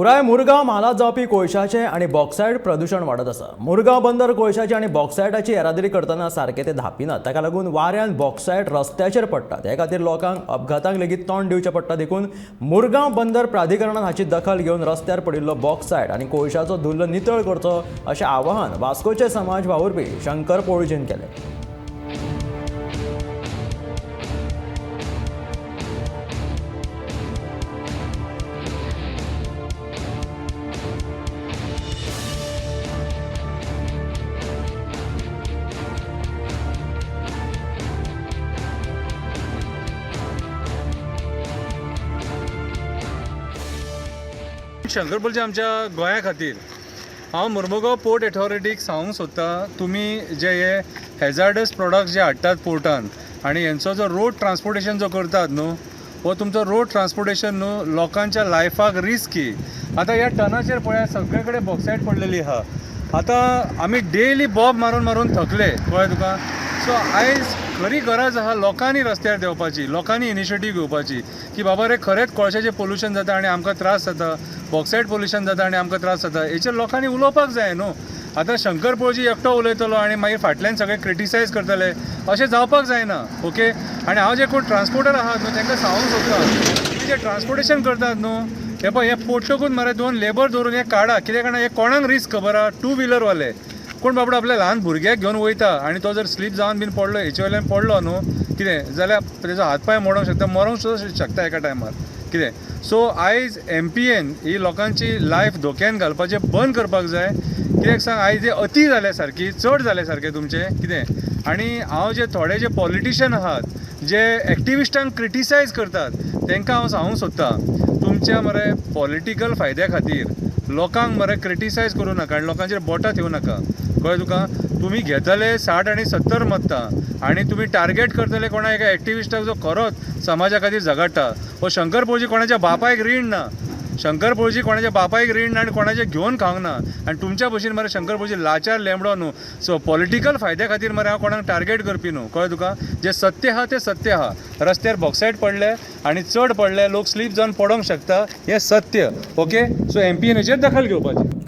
पुराय मुरगांव म्हालांत जावपी कोळशाचें आनी बॉक्सायड प्रदुशण वाडत आसा. मुरगांव बंदर कोळशाची आनी बॉक्सायडाची येरादारी करतना सारकें ते धांपिनात. ताका लागून वाऱ्यान बॉक्सायड रस्त्याचेर पडटात. हे खातीर लोकांक अपघातांक लेगीत तोंड दिवचें पडटा. देखून मुरगांव बंदर प्राधिकरणान हाची दखल घेवन रस्त्यार पडिल्लो बॉक्सायड आनी कोळशाचो धुल्ल नितळ करचो अशें आवाहन वास्कोचे समाज वावुरपी शंकर पोळजीन केलें. शंकर पोळजी आमच्या गोंया खातीर हांव मुर्मुगांव पोर्ट एथॉरिटीक सांगूंक सोदतां, तुमी जे हे हॅजार्डस प्रोडक्ट्स जे हाडटात पोर्टान आनी हेंचो जो रोड ट्रान्सपोर्टेशन जो करतात न्हू, हो तुमचो रोड ट्रान्सपोर्टेशन न्हू लोकांच्या लायफाक रिस्की. आतां ह्या टनाचेर पळयात, सगळे कडेन बॉक्सायड पडलेली आहा. आतां आमी डेली बोब मारून मारून थकले, कळ्ळें तुका? सो आयज खरी गरज आहा लोकांनी रस्त्यार देंवपाची, लोकांनी इनिशिएटीव घेवपाची की बाबा रे खरेंच कोळशाचें पोल्युशन जाता आनी आमकां त्रास जाता, बॉक्सायड पोल्युशन जाता आनी आमकां त्रास जाता. हेचेर लोकांनी उलोवपाक जाय न्हू. आतां शंकर पोळजी एकटो उलयतलो आनी मागीर फाटल्यान सगळे क्रिटिसायज करतले, अशें जावपाक जायना. ओके, आनी हांव जे कोण ट्रान्सपोर्टर आहात न्हू तांकां सांगूंक सोदता, तुमी जे ट्रान्सपोर्टेशन करतात न्हू, हे पळय, हे पोर्टकूच मरे दोन लेबर दवरून हे काडा. कित्याक जाणा, हे कोणाक रिस्क खबर आहा? टू व्हिलरवाले कोण बाबडो आपल्या ल्हान भुरग्याक घेवन वयता आनी तो जर स्लीप जावन बीन पडलो, हेचे वयल्यान पडलो न्हू कितें जाल्यार तेजो हात पांय मोडोंक शकता, मरोंक सुद्दां शकता एका टायमार कितें. सो आयज एमपीएन ही लोकांची लायफ धोक्यान घालपाचें बंद करपाक जाय. कित्याक सांग, आयज हे अती जाल्या सारकी, चड जाल्या सारकें तुमचें कितें. आनी हांव जे थोडे जे पॉलिटिशियन आहात जे एक्टिविस्टांक क्रिटिसायज करतात तांकां हांव सांगूंक सोदतां, तुमच्या मरे पॉलिटिकल फायद्या खातीर लोकांक मरे क्रिटिसायज करूं नाका आनी लोकांचेर बोटां थेवं नाका. कळ्ळें तुका? तुमी घेतले 60 आनी 70 मतां आनी तुमी टार्गेट करतले कोणा एका एक्टिविस्टाक जो खरोच समाजा खातीर झगडटा. हो शंकर पोळजी कोणाच्या बापायक रीण ना, शंकर पोळजी कोणाच्या बापायक रीण ना आनी कोणाचें घेवन खावंक ना. आनी तुमच्या भशेन मरे शंकर पोळजी लाचार लेमडो न्हू. सो पॉलिटिकल फायद्या खातीर मरे हांव कोणाक टार्गेट करपी न्हू. कळ्ळें तुका? जें सत्य आहा तें सत्य आहा. रस्त्यार बॉक्सायड पडले आनी चड पडले, लोक स्लीप जावन पडोंक शकता, हें सत्य. ओके, सो एमपीएन हेचेर दखल घेवपाची.